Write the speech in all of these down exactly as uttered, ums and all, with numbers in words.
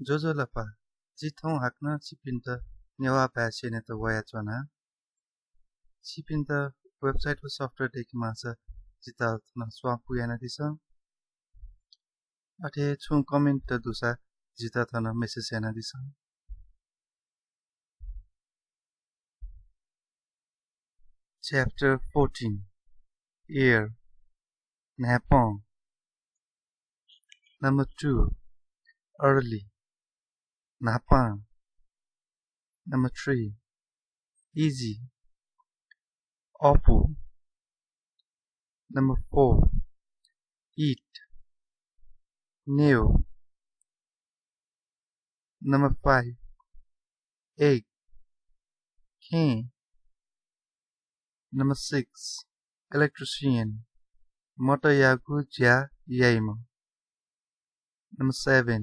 ज्वजलपा, जि थौं हाकनं छिपिन्त नेवाः भाय् स्यनेत वयाच्वना। छिपिन्त website व software दय्केमाःसा जितः थन स्वापू यानादिसँ। अथे हे छुं comment दुसा जितः थन message यानादिसँ। Chapter fourteen, Air, न्हाय्पं। Number two, early, न्हापां। Number three, easy, अःपु। Number four, eat, न्यँ। Number five, egg, खेँ। Number six, electrician, मतयागु ज्या याइम्ह। Number seven,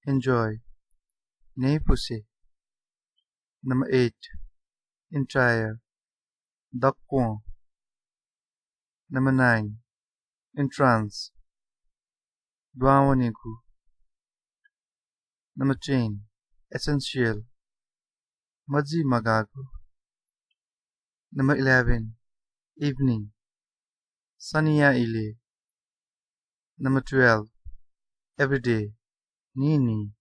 enjoy, न्ह्यइपुसे। Number eight, entire, दक्वं। Number nine, entrance, दुहां वनेगु। Number ten, essential, मजिमगाःगु। Number eleven, evening, सनिया इलय्। Number twelve, everyday, नीनी।